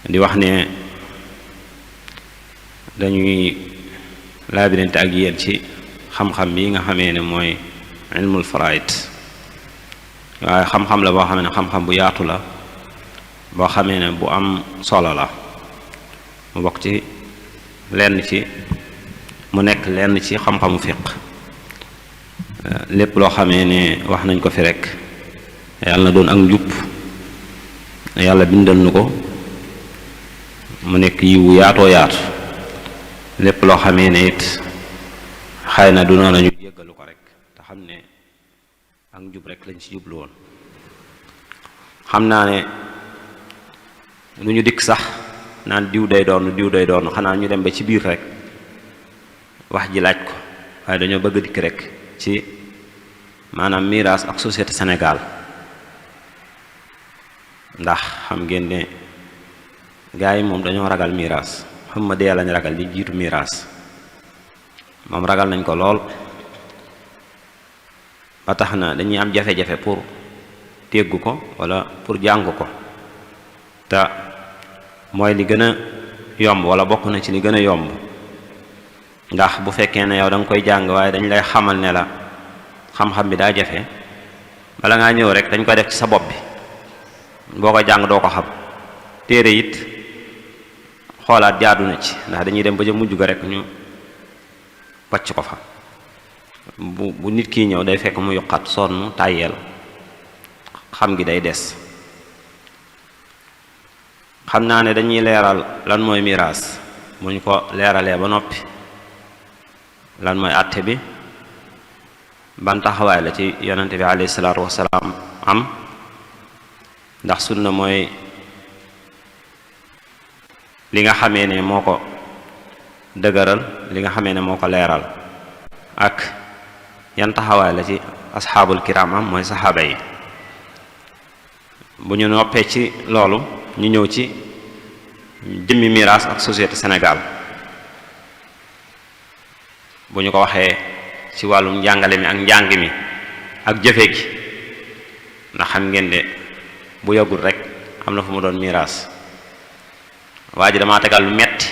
di wax ne dañuy laabirante ak yéen ci xam-xam bi nga xamee ne mooy ilmul faraid waaye xam-xam la boo xamee ne xam-xam bu yaatu la boo xamee ne bu am solo la mu bokk ci lenn ci mu nekk lenn ci xam-xamu fiq lépp loo xamee ne wax nañ ko fi rek yàlla na doon ak njub yàlla bindal nu ko mu nekk yiwu yaatoo yaatu lépp loo xamee ne it xëy na du noonu ñu jéggalu ko rek te xam ne ak njub rek lañ ci jublu woon xam naa ne lu ñu dikk sax naan diw day doon xanaa ñu dem ba ci biir rek wax ji laaj ko waaye dañoo bëgg dikk rek ci maanaam miraas ak société Sénégal ndax xam ngeen ne gaa yi moom dañoo ragal miraas xam ma dee lañ ragal li jiitu miraas moom ragal nañ ko lool ba tax na dañuy am jafe-jafe pour téggu ko wala pour jàng ko te mooy li gën a yomb wala bokk na ci li gën a yomb ndax bu fekkee ne yow da nga koy jàng waaye dañ lay xamal ne la xam-xam bi daa jafe bala ngaa ñëw rek dañ koy def ci sa bopp bi boo ko jàng doo ko xam téere it xoolaat jaadu na ci ndax dañuy dem ba ca mujj ga rek ñu wàcc ko fa bu nit kii ñëw day fekk mu yokkat sonn tàyyeel xam gi day des xam naa ne dañuy leeral lan mooy miraas bu ñu ko leeralee ba noppi lan mooy àtte bi ban taxawaay la ci yonente bi alayhi salaatu wasalaam am ndax sunna mooy li nga xamee ne moo ko dëgëral li nga xamee ne moo ko leeral ak yan taxawaay la ci asxaabul kiram am mooy saxaaba yi bu ñu noppee ci loolu ñu ñëw ci jëmmi miraas ak société Sénégal bu ñu ko waxee ci wàllum njàngale mi ak njàng mi ak jëfe gi ndax xam ngeen de bu yàggul rek am na fu mu doon miraas waa ji damaa tegal lu metti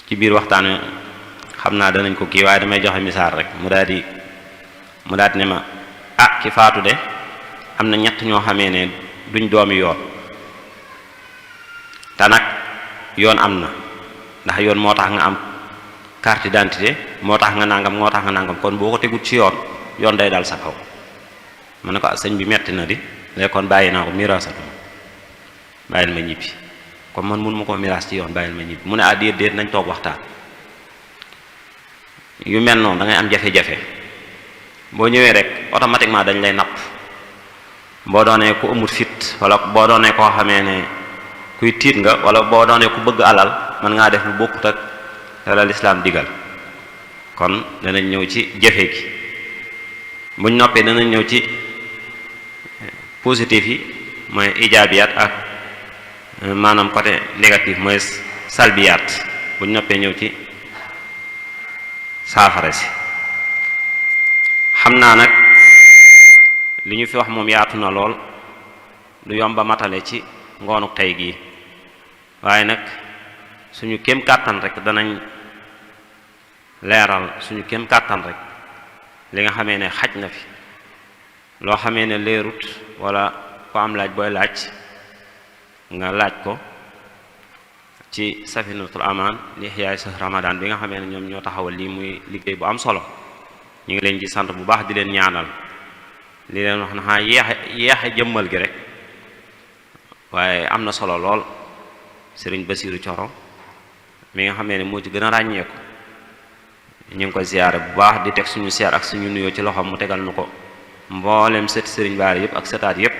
ci biir waxtaan wi xam naa danañ ko kii waaye damay joxe misaal rek mu daal di ne ma ki faatu de am na ñett ñoo xamee ne duñ doomi yoon te nag yoon am na ndax yoon moo tax nga am carte d'identité moo tax nga nangam kon boo ko tegut ci yoon day dal sa kaw ma ne ko sëñ bi metti na di léegi kon bàyyi naa ko miraasatuma bàyyil ma ñibbi comme man mun ma koo miraas ci yoon bàyyil ma ñibbi mu ne déet nañ toog waxtaan yu mel noonu da ngay am jafe-jafe boo ñëwee rek automatiquement dañ lay napp boo doonee ku amul fit wala boo doonee koo xamee ne kuy tiit nga wala boo doonee ku bëgg alal mën ngaa def lu bokkut ak la lislaam digal kon danañ ñëw ci jafe gi buñ noppee danañ ñëw ci positif yi mooy ijaabiyaat ak maanaam côté négatif mooy salbiyaat buñ noppee ñëw ci saafara si xam naa nag li ñu fi wax moom yaatu na lool du yomba matale ci ngoonuk tey gii waaye nag suñu kéem kàttan rek danañ leeral suñu kéem kàttan rek li nga xamee ne xaj na fi loo xamee ne leerut wala ko am laaj booy laaj nga laaj ko ci safinatul amaan li ihyaay sahr ramadan bi nga xamee ne ñoom ñoo taxawal lii muy liggéey bu am solo ñu ngi leen ci sant bu baax di leen ñaanal li leen wax na yeexe jëmmal gi rek waaye am na solo lool sëriñ Basiiru Coro mi nga xamee ne moo ci gën a ràññeeku ñu ngi koy ziyaare bu baax di teg suñu seer ak suñu nuyoo ci loxoom mu tegal nu ko mboolem sët sëriñ Baara yëpp ak sëtaat yëpp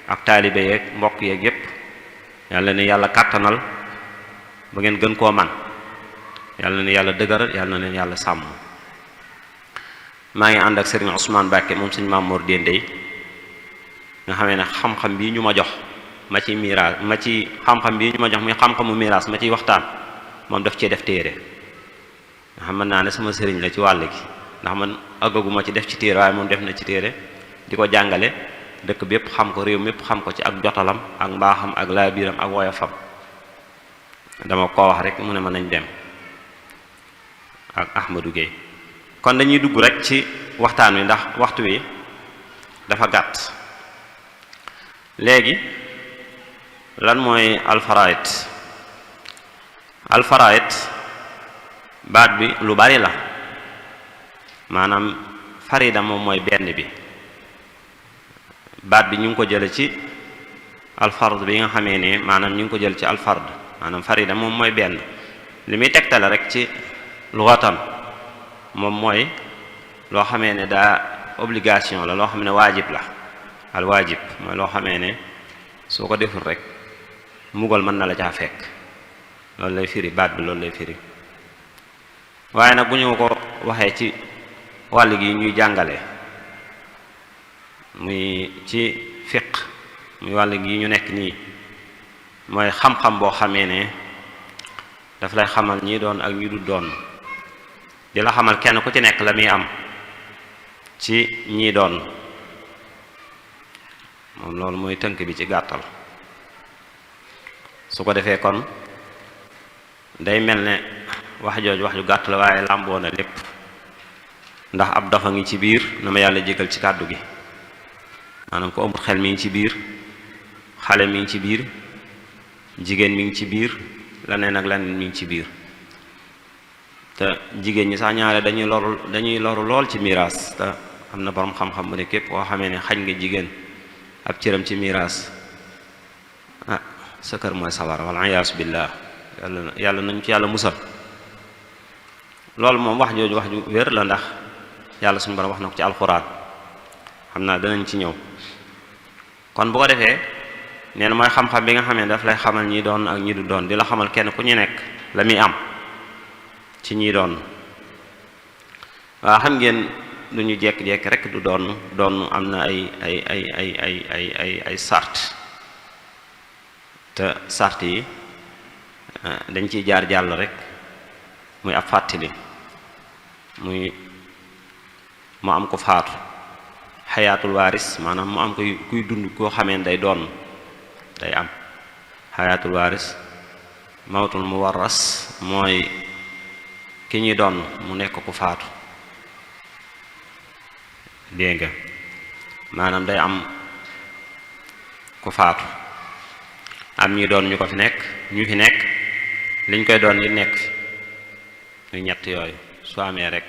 ak taalibe yeeg mbokk yeeg yëpp yàlla ne yàlla kàttanal ba ngeen gën koo man yàlla ne yàlla dëgëral yàlla na leen yàlla sàmm maa ngi ànd ak sëriñ Ousmane Bakke moom suñu Maam Mor Dendey nga xamee ne xam-xam bii ñu ma jox ma ci miraas ma ci xam-xam bii ñu ma jox muy xam-xamu miraas ma ciy waxtaan moom daf cee def téere nga xam mën naa ne sama sëriñ la ci wàll gi ndax man àggaguma ci def ci téere waaye moom def na ci téere di ko jàngale dëkk bépp xam ko, réew mépp xam ko ci ak jotalam ak mbaaxam ak laabiram ak woyofam. dama ko wax rek mu ne ma nañ dem ak Ahmadou Gueye. kon dañuy dugg rek ci waxtaan wi ndax waxtu wi dafa gàtt. léegi lan mooy alfaraid? alfaraid baat bi lu bari la, maanaam farida moom mooy benn bi. baat bi ñu ngi ko jële ci alfard bi nga xamee ne maanaam ñu ngi ko jël ci alfard, maanaam farida moom mooy benn. li muy tegtale rek ci lughatan moom mooy loo xamee ne daa obligation la, loo xam ne waajib la. al waajib mooy loo xamee ne soo ko deful rek mbugal mën na la caa fekk. loolu lay firi, baat bi loolu lay firi. waaye nag bu ñu ko waxee ci wàll gi ñuy jàngale, muy ci fiq, muy wàll gi ñu nekk nii, mooy xam-xam boo xamee ne daf lay xamal ñi doon ak ñi du doon, di la xamal kenn ku ci nekk la muy am ci ñi doon. moom loolu mooy tënk bi ci gàttal. su ko defee kon day mel ne wax jooju wax ju gàtt la, waaye làmboo na lépp, ndax ab dafa ngi ci biir, na ma yàlla jégal ci kàddu gi. maanaam ko amul xel mi ngi ci biir, xale mi ngi ci biir, jigéen mi ngi ci biir, leneen ak leneen mi ngi ci biir. te jigéen ñi sax ñaare dañuy loru lool ci miraas. te am na borom xam-xam bu ne képp koo xamee ne xañ nga jigéen ab cëram ci miraas, ah sa kër mooy sawara, wal iyaasu billaah. yàlla nañ ci yàlla musal. loolu moom wax jooju wax ju wér la, ndax yàlla suñu borom wax na ko ci alxuraan. xam naa danañ ci ñëw. kon bu ko defee nee na mooy xam-xam bi nga xam ne daf lay xamal ñi doon ak ñi du doon, di la xamal kenn ku ñu nekk la muy am ci ñi doon. waaw xam ngeen lu ñu jekk-jekk rek du doon am na ay sart. te sart yi dañ ciy jaar jàll rek, muy ab fàttali, muy mu am ko faatu, xayaatul waaris, maanaam mu am kuy dund koo xamee day doon, day am xayaatul waaris. mawtul muwarras mooy ki ñuy doon mu nekk ku faatu, dégg nga, maanaam day am ku faatu, am ñi doon ñu ko fi nekk, ñu fi nekk liñ koy doon yi nekk fi. ñu ñett yooyu su amee rek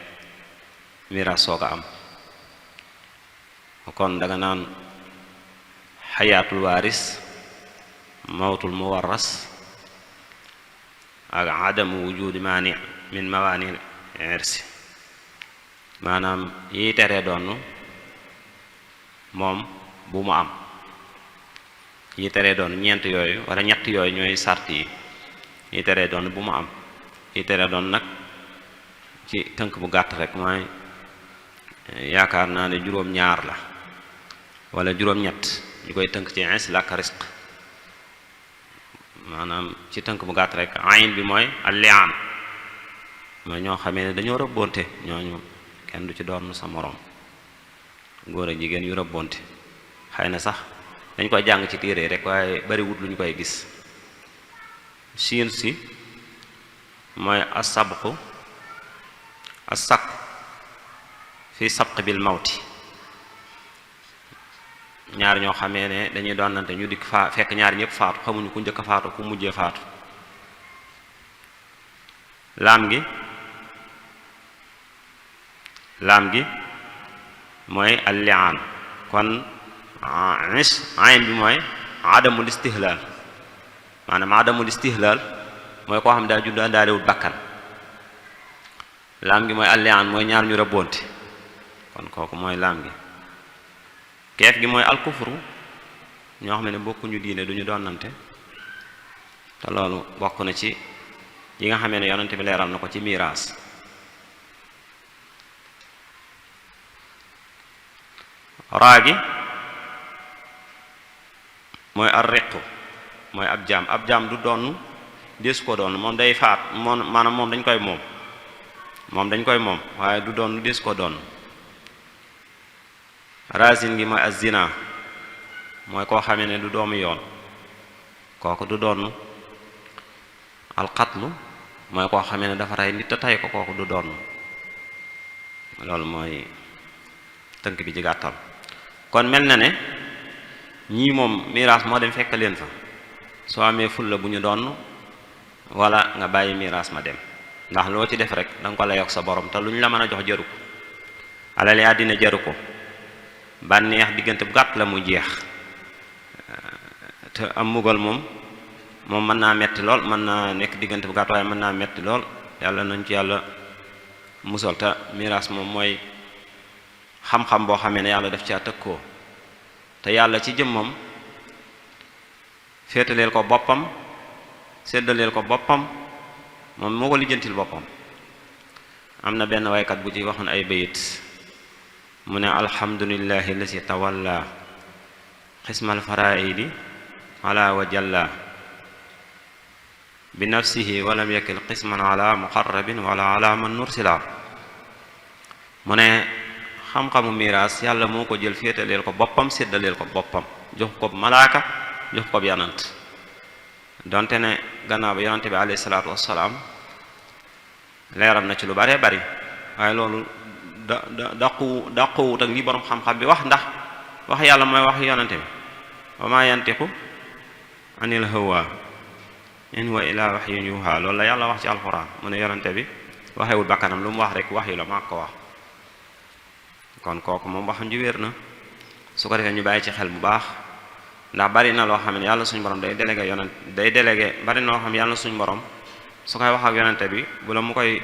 miraas soo ko am. kon danga naan xayaatul waaris, mawtul muwarras, ak adamu wujudi maani min mawaani irsi. maanaam yi teree doon moom bu mu am. yi teree doon ñeent yooyu wala ñett yooyu ñooy sart yi teree doon bu mu am. yi teree doon nag ci tënk bu gàtt rek mooy yaakaar naa ne juróom-ñaar la wala juróom-ñett, ñu koy tënk ci isl ak risq. maanaam ci tënk bu gàtt rek ayn bi mooy al-li'aan, mooy ñoo xamee ne dañoo rëbbonte, ñooñu kenn du ci doon sa moroom, góor ak jigéen yu rëbbonte. xëy na sax dañ koy jàng ci téere rek waaye bari wut lu ñu koy gis. siin si mooy as-sabqu fi sabq bil mawti. ñaar ñoo xamee ne dañuy doonante ñu dikk fekk ñaar ñëpp faatu, xamuñu ku njëkk a faatu ku mujjee faatu. laam gi mooy al-li'aan. kon ayn bi mooy adamul istihlaal, maanaam adamul istihlaal mooy koo xam daa judd andaalewul bakkan. laam gi mooy al-li'aan, mooy ñaar ñu rëbbonte, kon kooku mooy laam gi. keef gi mooy alkufru, ñoo xam ne bokkuñu diine duñu doonante. te loolu bokk na ci yi nga xamee ne yonent bi leeral na ko ci miraas. raa gi mooy ar-riqu, mooy ab jaam du doon, des ko doon, moom day faat, maanaam moom dañ koy moom waaye du doon des ko doon. raasin gi mooy az-zina, mooy koo xamee ne du doomu yoon kooku du doon. alqatlu mooy koo xamee ne dafa rey nit te tey ko kooku du doon. loolu mooy tënk bi ci gàttal. kon mel na ne ñii moom miraas moo dem fekk leen fa soo amee fulla bu ñu doon wala nga bàyyi miraas ma dem ndax loo ci def rek danga ko layoog sa borom te lu ñu la mën a jox jaru ko alal yaa dina jaru ko bànneex diggante bu gàtt la mu jeex te am mbugal moom mën naa metti lool mën naa nekk diggante bu gàtt waaye mën naa metti lool yàlla nañ ci yàlla musal te miraas moom mooy xam-xam boo xamee ne yàlla def caa tëkkoo te yàlla ci jëmmam féetaleel ko boppam séddaleel ko boppam moom moo ko lijjantil boppam. am na benn waykat bu ci waxoon ay bayit mu ne alhamdulillahi lasi tawalla xismal faraidi ala wa jalla bi nafsihi walam yakil qisman ala muqarrabin wala ala man nursila mu ne xam-xamu miraas yàlla moo ko jël féetaleel ko boppam séddaleel ko boppam jox ko malaaka jox ko yanant donte ne gannaaw ba yonante bi alayhi salaatu wassalaam leeram na ci lu bare bari waaye loolu dàquwut ak li borom xam-xam bi wax ndax wax yàlla mooy wax yonante bi wa ma yantiqu anil hawa in huwa illa wahyun yuha loolu la yàlla wax ci alxuraan mu ne yonante bi waxewul bakkanam lu mu wax rek wax yu la maa ko wax kon kooku moom waxam ji wér na su ko defee ñu bàyyi ci xel bu baax ndax bari na loo xam ne yàlla suñu borom day délégué bari na loo xam ne yàlla suñu borom su koy wax ak yonante bi bu la mu koy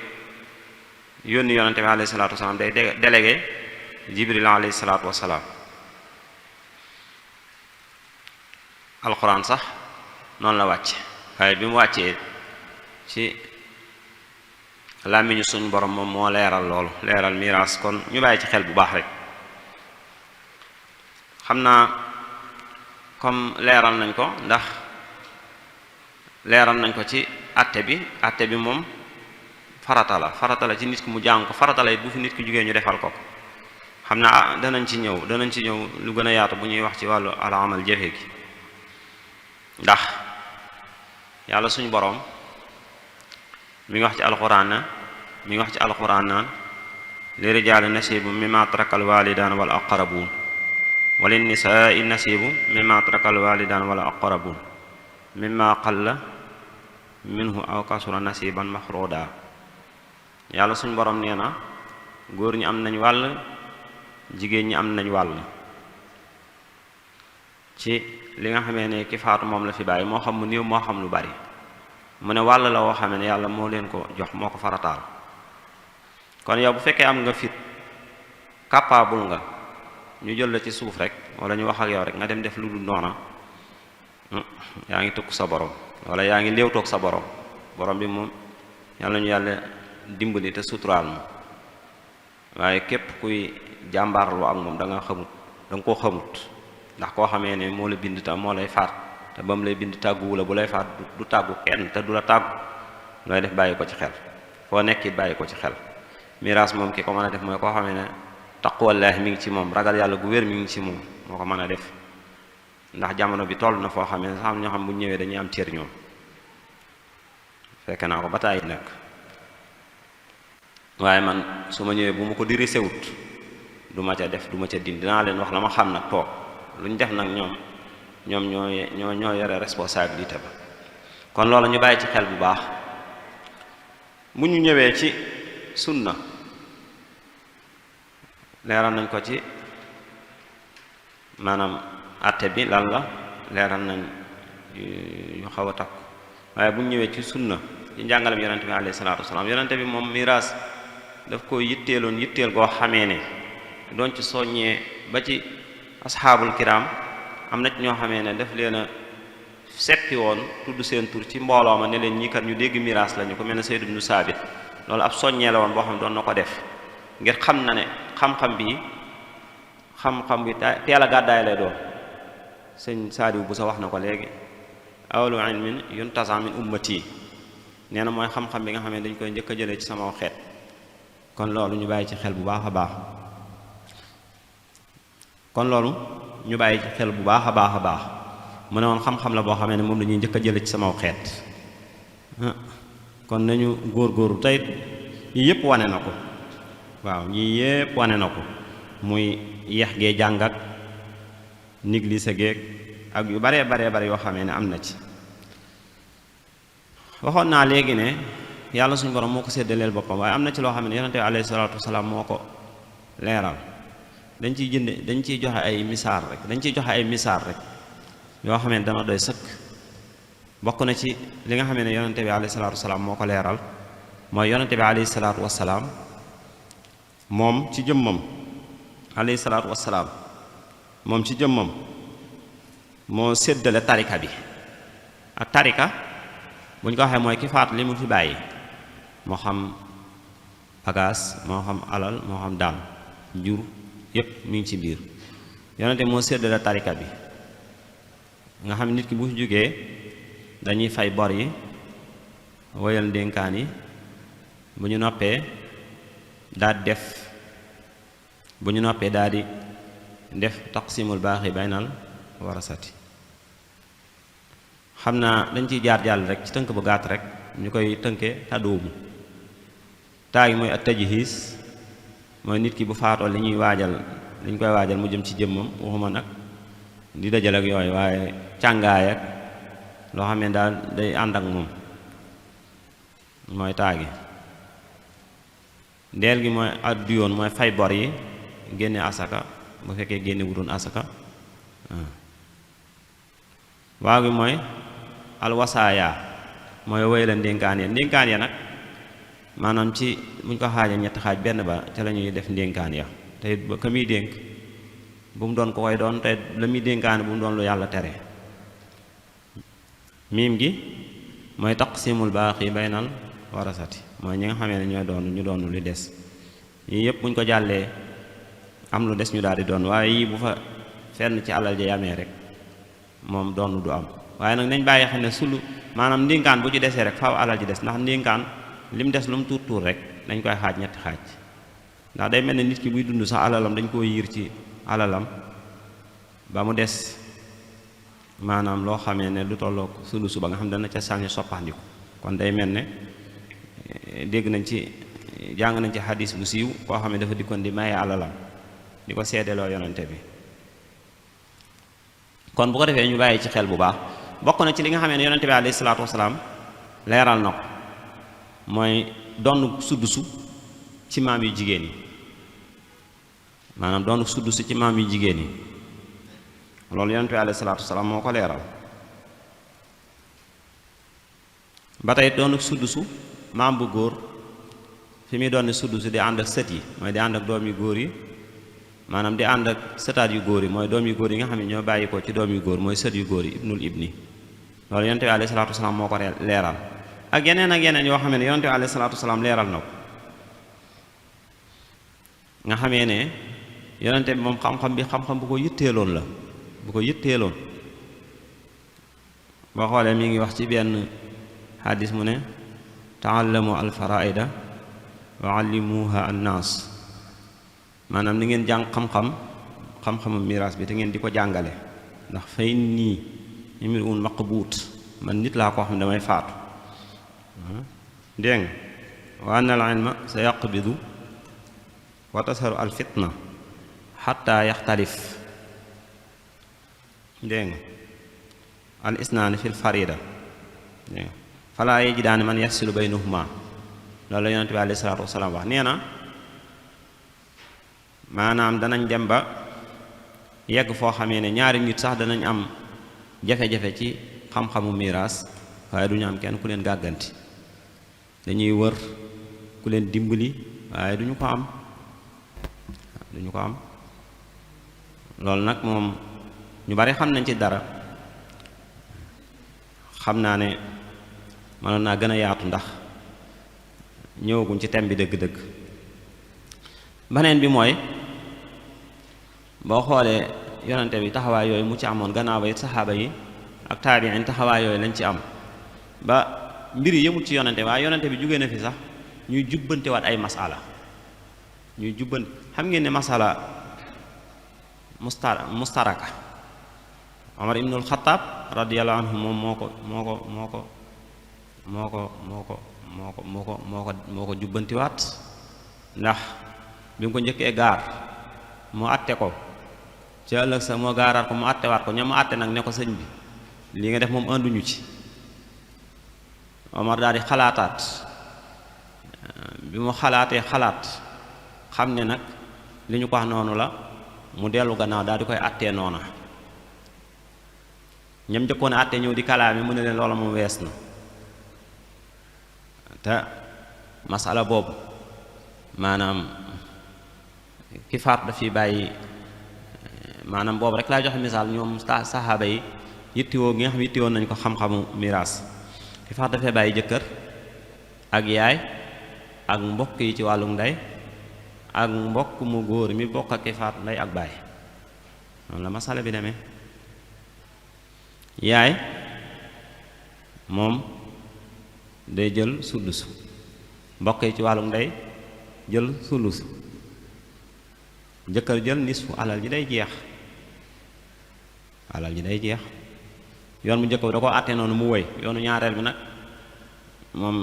yónni yonante bi alayhi salaatu wasalaam day délégué jibril alayhi salaatu wasalaam alxuraan sax noonu la wàcce waaye bi mu wàccee ci làmmiñu suñu borom moom moo leeral loolu leeral miraas kon ñu bàyyi ci xel bu baax rek xam naa comme leeral nañ ko ndax leeral nañ ko ci atte bi moom farata la ci nit ki mu jàng ko farata la it bu fi nit ki jógee ñu defal ko xam naa danañ ci ñëw lu gën a yaatu bu ñuy wax ci wàllu al amal jëfe gi ndax yàlla suñu borom mi ngi wax ci alxuraan naan li rijaali nasibu mimma tarakal walidaan wal aqrabun walin nisaai nasibu mimma tarakal walidaan wal aqrabun mimma qalla minhu aw kasura nasiban mafruda yàlla suñu borom nee na góor ñi am nañ wàll jigéen ñi am nañ wàll ci li nga xamee ne ki faatu moom la fi bàyyi moo xam mu néew moo xam lu bari mu ne wàll la woo xamee ne yàlla moo leen ko jox moo ko farataal kon yow bu fekkee am nga fit capable nga ñu jël la ci suuf rek wala ñu wax ak yow rek nga dem def lu dul noona yaa ngi tukk sa borom wala yaa ngi léewtoog sa borom bi moom yàlla ñu yàlla dimbali te suturaal moom waaye képp kuy jàmbaarlu ak moom da nga koo xamut ndax koo xamee ne moo la bind tam moo lay faat te ba mu lay bind tàgguwu la bu lay faat du tàggu kenn te du la tàggu looy def bàyyi ko ci xel foo nekk it bàyyi ko ci xel miraas moom ki ko mën a def mooy koo xamee ne taqwallaahi mi ngi ci moom ragal yàlla gu wér mi ngi ci moom moo ko mën a def ndax jamono bi toll na foo xamee ne sax am ñoo xam bu ñëwee dañuy am cër ñoom fekk naa ko ba tàyyi nag waaye man su ma ñëwee bu ma ko diri sewut du ma ca def du ma ca dindi dinaa leen wax la ma xam nag toog lu ñu def nag ñoom ñoo yore responsabilité ba kon loolu ñu bàyyi ci xel bu baax bu ñu ñëwee ci sunna leeral nañ ko ci maanaam àtte bi lan la leeral nañ yu xaw a takku waaye bu ñu ñëwee ci sunna ci njàngalem yonente bi alayhi salaatu wasalaam yonente bi moom miraas daf ko yitteel goo xamee ne doon ci soññee ba ci asxaabul kiram am na ci ñoo xamee ne daf leen a seppi woon tudd seen tur ci mbooloo ma ne leen ñii kat ñu dégg miraas lañu ko mel ne Sayd ibnu Saabit loolu ab soññee la woon boo xam ne doon na ko def ngir xam na ne xam-xam bi teel a gàddaay lay doon sëñ Saadiw bu sa wax na ko léegi awlu ilmin yuntasa min ummati nee na mooy xam-xam bi nga xam ne dañ koy njëkk a jëlee ci sama xeet kon loolu ñu bàyyi ci xel bu baax a baax kon loolu ñu bàyyi ci xel bu baax a baax a baax mu ne woon xam-xam la boo xamee ne moom la ñuy njëkk a jële ci sama xeet kon nañu góor-góorlu tey yii yëpp wane na ko waaw yii yëpp wane na ko muy yeex gee jàng ak négligé geeg ak yu baree bare yoo xamee ne am na ci waxoon naa léegi ne yàlla suñu borom moo ko séddaleel boppam waaye am na ci loo xam ne yonente bi alayhi salaatu wasalaam moo ko leeral dañ ciy joxe ay misaal rek yoo xam ne dana doy sëkk bokk na ci li nga xam ne yonente bi alayhi salaatu wasalaam moo ko leeral mooy yonente bi alayhi salaatu wasalaam moom ci jëmmam alayhi salaatu wasalaam moom ci jëmmam moo séddale tarika bi ak tarika bu ñu ko waxee mooy ki faatu li mu fi bàyyi moo xam bagage moo xam alal moo xam daam jur yépp mi ngi ci biir yonente moo séddale tarika bi nga xam nit ki bu fi jógee dañuy fay bor yi woyal ndénkaan yi bu ñu noppee daal di def taqsimul baaxi baynal warasati xam naa dañ ciy jaar jàll rek ci tënk bu gàtt rek ñu koy tënkee tadoomu taagi mooy at tajhiis mooy nit ki bu faatoo li ñuy koy waajal mu jëm ci jëmmam waxuma nag di dajal ak yooyu waaye càngaay ak loo xam ne daal day ànd ak moom mooy taagi ndeel gi mooy addu yoon mooy fay bor yi génne asaka bu fekkee génne wutoon asaka waaw gi mooy alwasaaya mooy woy la ndénkaan ya nag maanaam ci buñ ko xaajee ñetti xaaj benn ba ca la ñuy def ndénkaan ya te it ba ka muy dénk bu mu doon ko koy doon te la muy dénkaane bu mu doon lu yàlla tere miim gi mooy taqsimul baaqi baynal warasati mooy ñi nga xamee ne ñooy doon ñu doon lu des yii yëpp buñ ko jàllee am lu des ñu daal di doon waaye yii bu fa fenn ci alal ja yamee rek moom doon du am waaye nag nañ bàyyi xel ne sulu maanaam ndénkaan bu ci desee rek faaw alal ji des ndax ndénkaan li mu des lu mu tuut tuut rek dañ koy xaaj ñetti xaaj ndax day mel ne nit ki buy dund sax alalam dañ koo yiir ci alalam ba mu des maanaam loo xamee ne lu tollook sulu suba nga xam dana ca sànni soppandiku kon day mel ne jàng nañ ci xadis bu siiw koo xam ne dafa dikkoon di maye alalam di ko seedeloo yonante bi kon bu ko defee ñu bàyyi ci xel bu baax bokk na ci li nga xamee ne yonante bi alayhi salaatu wasalaam leeral na ko mooy doon suddusu ci maam yu jigéen yi maanaam doon suddusu ci maam yu jigéen yi loolu yonante bi alayhi salaatu wasalaam moo ko leeral ba tey doon suddusu maam bu góor fi muy doon suddusu di ànd ak sët yi mooy di ànd ak doom yu góor yi maanaam di ànd ak sëtaat yu góor yi mooy doom yu góor yi nga xam ne ñoo bàyyi ko ci doom yu góor mooy sët yu góor yi ibnul ibni loolu yonente bi alayhi salaatu wasalaam moo ko leeral ak yeneen yoo xam ne yonente bi alayhi salaatu wasalaam leeral na ko nga xamee ne yonente bi moom xam-xam bi xam-xam bu ko yitteeloon la bu ko yitteeloon boo xoolee mi ngi wax ci benn xadis mu ne taallamu alfaraida wa allimuha annaas maanaam ni ngeen jàng xam-xamu miraas bi te ngeen di ko jàngale ndax fay nii imir un maqbuut man nit laa koo xam ne damay faatu dégg nga wa anna al ilma sa yaqbidu wa tasharu al fitna xatta yaxtalif dégg nga al isnaani fil farida dégg nga falaa yajidaani man yafsilu baynahuma loolu la yonent bi alayhi salaatu wasalaam wax nee na maanaam danañ dem ba yegg foo xamee ne ñaari nit sax danañ am jafe-jafe ci xam-xamu miraas waaye du ñu am kenn ku leen gàgganti dañuy wër ku leen dimbali waaye duñu ko am loolu nag moom ñu bari xam nañ ci dara xam naa ne mënoon naa gën a yaatu ndax ñëwaguñ ci thème bi dëgg-dëgg beneen bi mooy boo xoolee yonante bi taxawaay yooyu mu ci amoon gannaaw ba it saxaaba yi ak taabiin taxawaay yooyu lañ ci am ba mbir yi yëmut ci yonante waaye yonante bi jógee na fi sax ñuy jubbantewaat ay masala ñuy jubbante xam ngeen ne masala mustaraka. Omar ibnul Xattaab radiyallahu anhu moom moo ko jubbantiwaat, ndax bi mu ko njëkkee gaar mu àtte ko ci ëllëg sa moo gaaraat ko mu àttewaat ko ña mu àtte nag ne ko sëñ bi li nga def moom ànduñu ci. Omar daal di xalaataat, bi mu xalaatee xalaat xam ne nag li ñu ko wax noonu la, mu dellu gannaaw daal di koy àttee noona. ñam njëkkoon a àttee ñëw di kalaami mu ne leen loola moom wees na. te masala boobu maanaam ki faat dafiy bàyyi, maanaam boobu rek laa joxe misaal, ñoom saxaaba yi yittewoo gi nga xam yittewoon nañ ko xam-xamu miraas. ki faat dafay bàyyi jëkkër ak yaay ak mbokk yi ci wàllu ndey ak mbokk mu góor mi bokk ak ki faat ndey ak baay. noonu la masala bi demee. yaay moom day jël sudus, mbokk yi ci wàllu ndey jël sulus, jëkkër jël nisfu. alal ji day jeex, alal ji day jeex. yoon mu njëkk bi da ko àtte noonu mu woy. yoonu ñaareel bi nag moom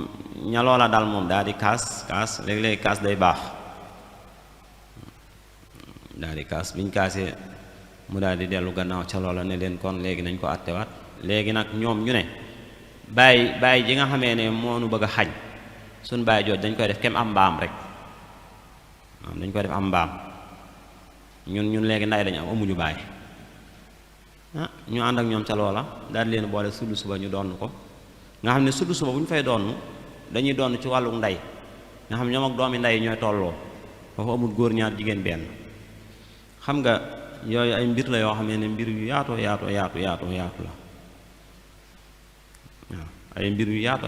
ña loola dal moom daal di kaas léeg-léeg kaas day baax, daal di kaas biñ kaasee mu daal di dellu gannaaw ca loola ne leen kon léegi nañ ko àttewaat. léegi nag ñoom ñu ne bàyyi ji nga xamee ne moo nu bëgg a xañ suñ bàyyi jooj dañ koy def kem am mbaam rek, dañ koy def am mbaam. ñun léegi nday lañu am, amuñu bàyyi. ñu ànd ak ñoom ca loola daal di leen boole suddu suba ñu donn ko, nga xam ne suddu suba bu ñu fay donn dañuy donn ci wàllu ndey, nga xam ne ñoom ak doomi ndey ñooy tolloo, foofu amul góor ñaar jigéen benn. xam nga yooyu ay mbir la yoo xam ne mbir yu yaatu la. waaw ay mbir yu yaatu.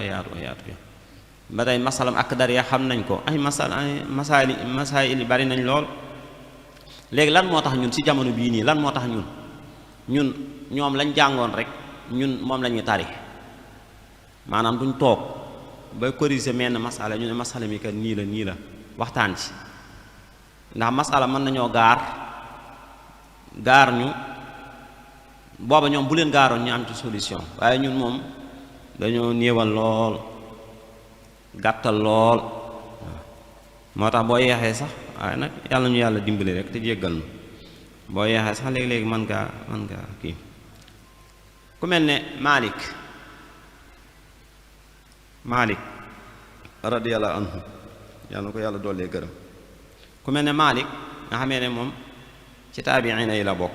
ba tey masalam ak dar ya xam nañ ko, ay masaayil bari nañ lool. léegi lan moo tax ñun ci jamono bii nii, lan moo tax ñun ñoom lañ jàngoon rek ñun moom la ñuy tari, maanaam duñ toog ba corriger menn masala ñu ne masala mi kat nii la waxtaan ci. ndax masala mën nañoo gaar ñu booba ñoom bu leen gaaroon ñu am ci solution, waaye ñun moom dañoo néewal lool, gàttal lool. moo tax boo yeexee sax, waaye nag yàlla ñu yàlla dimbali rek te jéggal nu, boo yeexee sax léegi-léegi mën ngaa kii. ku mel ne Malik radiyallahu anhu, yàlla na ko yàlla doolee gërëm. ku mel ne Malik nga xamee ne moom ci taabiina yi la bokk,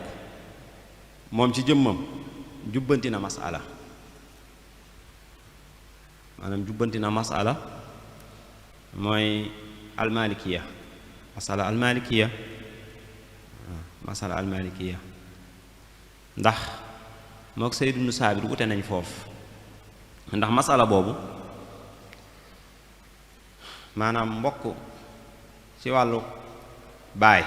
moom ci jëmmam jubbanti na masala, maanaam jubbanti na masala mooy almalikiya, masala almalikiya ndax mook Sayd ibn Saabit wute nañ foofu. ndax masala boobu maanaam mbokk ci wàllu baay,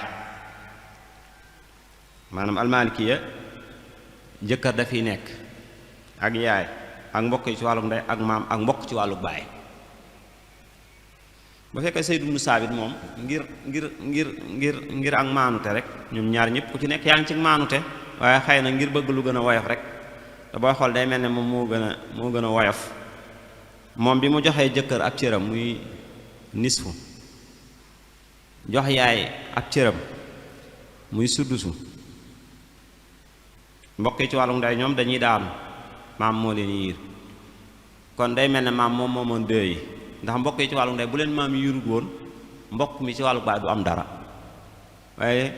maanaam almalikiya jëkkër dafiy nekk ak yaay ak mbokk yi ci wàllu ndey ak maam ak mbokk ci wàllu baay. bu fekkee Sayd ibn Saabit moom ngir ak maanute rek, ñoom ñaar ñëpp ku ci nekk yaa ngi ci maanute, waaye xëy na ngir bëgg lu gën a woyof rek, te booy xool day mel ne moom moo gën a woyof. moom bi mu joxee jëkkër ab cëram muy nisfu, jox yaay ab cëram muy suddusu, mbokk yi ci wàllu ndey ñoom dañuy daanu, maam moo leen yiir. kon day mel ne maam moom moomoon dëy yi, ndax mbokk yi ci wàllu ndey bu leen maam yiirut woon mbokk mi ci wàllu baay du am dara. waaye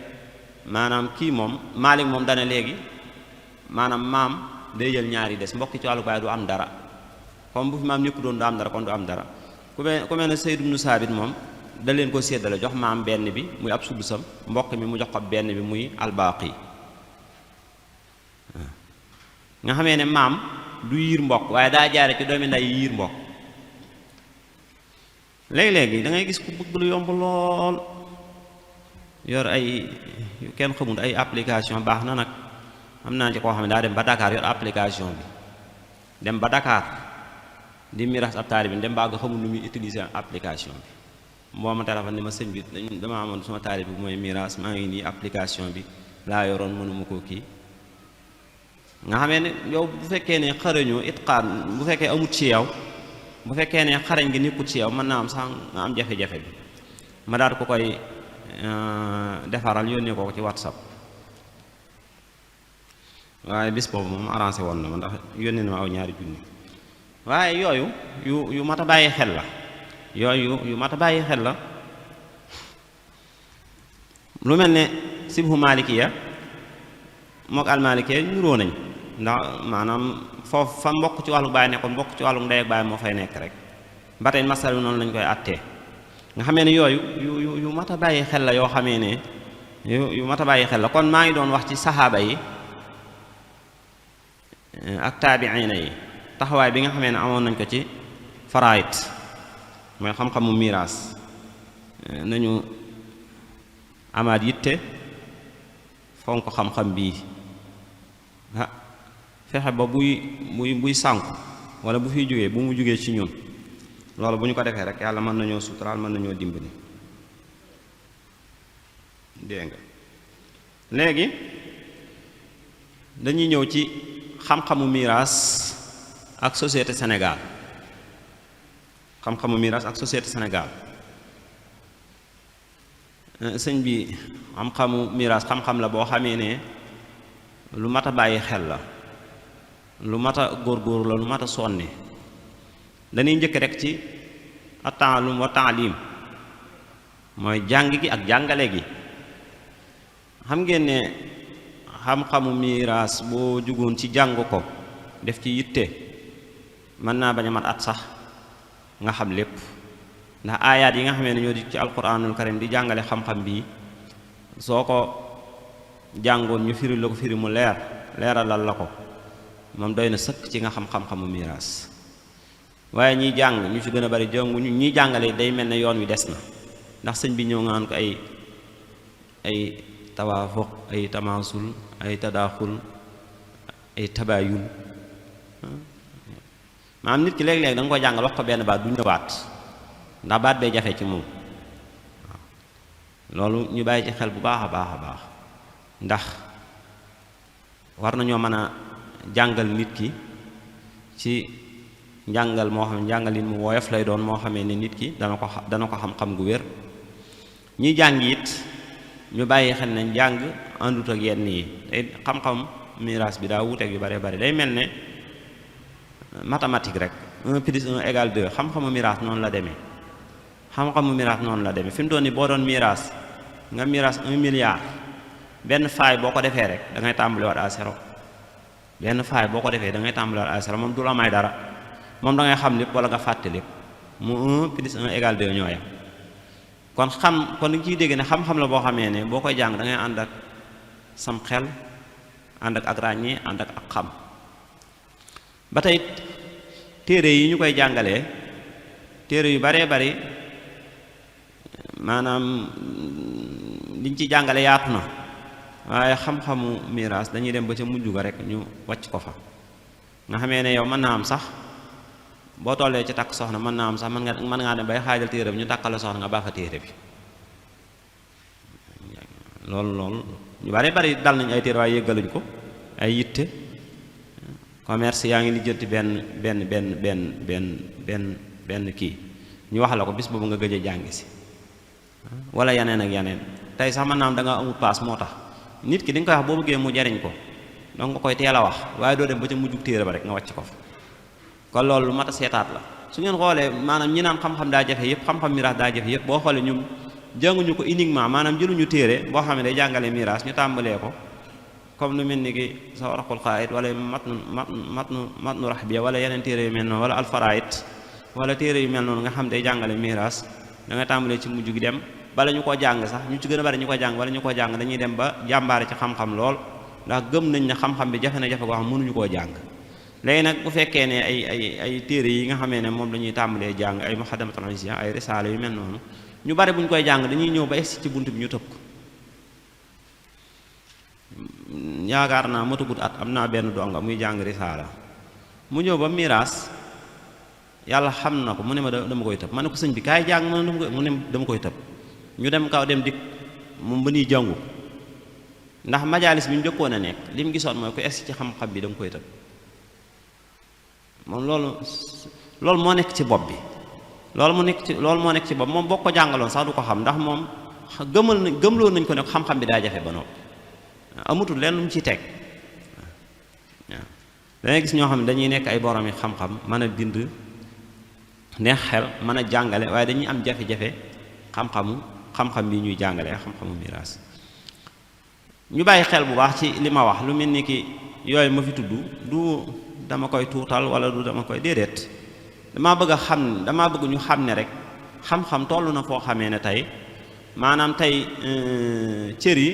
maanaam kii moom Maalik moom dana léegi maanaam maam day jël ñaari des, mbokk ci wàllu baay du am dara, comme bu fi maam ñëpp doon du am dara kon du am dara. ku mel ne Sayd ibn Saabit moom da leen ko séddale, jox maam benn bi muy ab suddusam, mbokk mi mu jox ko benn bi muy albaaqi. nga xamee ne maam du yiir mbokk, waaye daa jaare ci doomi nday yiir mbokk. léegi-léegi da ngay gis ku bëgg lu yomb lool, yor ay yu kenn xamul ay application, baax na nag. am naa ci koo xam ne daa dem ba Dakar yor application bi, dem ba Dakar di miras ab taalibe bi, dem ba nga xamul nu muy utiliser application bi. moo ma téléphone ni ma sëñ bi dama amoon suma taalibe bi mooy miras, maa ngi nii application bi laa yoroon mënuma koo kii nga xamee ne yow bu fekkee ne xarañoo itqaan bu fekkee amut ci yow bu fekkee ne xarañ gi nekkut ci yow mën naa am sax nga am jafe-jafe bi ma daal ko koy defaral yónnee ko ci WhatsApp waaye bis boobu moom arrangé woon na ma ndax yónnee na ma aw ñaari junni waaye yooyu yu mat a bàyyi xel la yooyu yu mat a bàyyi xel la lu mel ne sibhu malikiya mook almalikiya ñuroo nañ ndax maanaam foofu fa mbokk ci wàllu baay nekkoon mbokk ci wàllu ndey ak baay moo fay nekk rek ba tey masal bi noonu lañ koy attee nga xamee ne yooyu yu mat a bàyyi xel la yoo xamee ne yu mat a bàyyi xel la kon maa ngi doon wax ci saxaaba yi ak taabiina yi taxawaay bi nga xamee ne amoon nañ ko ci faraayit mooy xam-xamu miraas nañu amaat yitte fonk xam-xam bii fexe ba buy sànku wala bu fiy jógee bu mu jógee ci ñun loolu bu ñu ko defee rek yàlla mën nañoo suturaal mën nañoo dimbali dégg nga léegi dañuy ñëw ci xam-xamu miraas ak société Sénégal xam-xamu miraas ak société Sénégal sëñ bi xam-xamu miraas xam-xam la boo xamee ne lu mat a bàyyi xel la lu mat a góorgóorlu la lu mat a sonni dañuy njëkk rek ci at-ta'allum wa ta'lim mooy jàng gi ak jàngale gi xam ngeen ne xam-xamu miraas boo jugoon ci jàng ko def ci yitte mën naa bañ a mat at sax nga xam lépp ndax aayaat yi nga xamee ne ñoo di ci alquranul karim di jàngale xam-xam bii soo ko jàngoon ñu firi la ko firi mu leeralal la ko moom doy na sëkk ci nga xam-xam-xamu miraas waaye ñiy jàng ñu ci gën a bari jànguñu ñiy jàngale day mel ne yoon wi des na ndax sëñ bi ñëw nga naan ko ay tawaafuq ay tamaasul ay tadaaxul ay tabaayun maanaam nit ki léeg-léeg da nga ko jàngal wax ko benn baat du ñëwaat ndax baat bee jafe ci moom waaw loolu ñu bàyyi ci xel bu baax a baax a baax ndax war nañoo mën a jàngal nit ki ci njàngal moo xam ne njàngalin mu woyof lay doon moo xamee ne nit ki dana ko xam-xam gu wér ñi jàng it ñu bàyyi xel ne jàng àndut ak yenn yi day xam-xam miraas bi daa wuuteeg yu bare bari day mel ne mathématique rek 1 plus 1 égale 2 xam-xamu miraas noonu la demee xam-xamu miraas noonu la demee fi mu toll nii boo doon miraas nga miraas 1 milliard benn faay boo ko defee rek da ngay tàmbaliwaat à zéro benn faay boo ko defee da ngay tàmbaliwaat à zéro moom du la may dara moom da ngay xam lépp wala nga fàtte lépp mu 1 plus 1 égale 2 ñoo yam kon li nga ciy dégg ne xam-xam la boo xamee ne boo koy jàng da ngay ànd ak sam xel ànd ak ràññee ànd ak xam ba tey téere yi ñu koy jàngalee téere yu baree bari maanaam liñ ci jàngale yaatu na waaye xam-xamu miraas dañuy dem ba ca mujj ga rek ñu wàcc ko fa nga xamee ne yow mën naa am sax boo tollee ci takk soxna mën naa am sax mën ngaa dem bay xaajal téere bi ñu takkal la soxna nga baax a téere bi loolu ñu bari bari dal nañ ay téere waaye yëggaluñ ko ay yitte commerce yaa ngi lijjanti benn kii ñu wax la ko bis boobu nga gëj a jàngi si wala yeneen ak yeneen tey sax mën naa am da nga amul paas moo tax nit ki di nga koy wax boo bëggee mu jariñ ko donc nga koy teel a wax waaye doo dem ba ca mujjug téere ba rek nga wàcc ko fa kon loolu lu mat a seetaat la su ngeen xoolee maanaam ñi naan xam-xam daa jafe yëpp xam-xam miraas daa jafe yëpp boo xoolee ñun jànguñu ko uniquement maanaam jëluñu téere boo xam ne day jàngale miraas ñu tàmbalee ko comme lu mel ni ki sa waraqul xaayit wala matnu rahbiya wala yeneen téere yu mel noonu wala alfaraayit wala téere yu mel noonu nga xam day jàngale miraas da nga tàmbalee ci mujj gi dem bala ñu ko jàng sax ñu ci gën a bari ñu ko jàng wala ñu ko jàng dañuy dem ba jàmbaare ci xam-xam lool ndax gëm nañ ne xam-xam bi jafe na jafe goo xam mënuñu koo jàng léegi nag bu fekkee ne ay téere yi nga xamee ne moom la ñuy tàmbalee jàng ay muxaddamatul isya ay risaala yu mel noonu ñu bari bu ñu koy jàng dañuy ñëw ba egsi ci bunt bi ñu tëb ko yaakaar naa matagut at am naa benn donga muy jàng risaala mu ñëw ba miraas yàlla xam na ko mu ne ma dama koy tëb ma ne ko sëñ bi kaay jàng mu ne dama koy tëb ñu dem kaw dem dikk moom ba nuy jàngu ndax majaalis bi mu njëkkoon a nekk li mu gisoon mooy ku egsi ci xam-xam bi da nga koy tëb moom loolu moo nekk ci bopp bi loolu moo nekk ci bopp moom boo ko jàngaloon sax du ko xam ndax moom gëmloo nañ ko ne xam-xam bi daa jafe ba noppi amutul leen lu mu ciy teg waaw dangay gis ñoo xam ne dañuy nekk ay borom yi xam-xam mën a bind neex xel mën a jàngale waaye dañuy am jafe-jafe xam-xam bi ñuy jàngale xam-xamu miraas ñu bàyyi xel bu baax ci li ma wax lu mel ni ki yooyu ma fi tudd du dama koy tuutal wala du dama koy déedéet damaa bëgg ñu xam ne rek xam-xam toll na foo xamee ne tey maanaam tey cër yi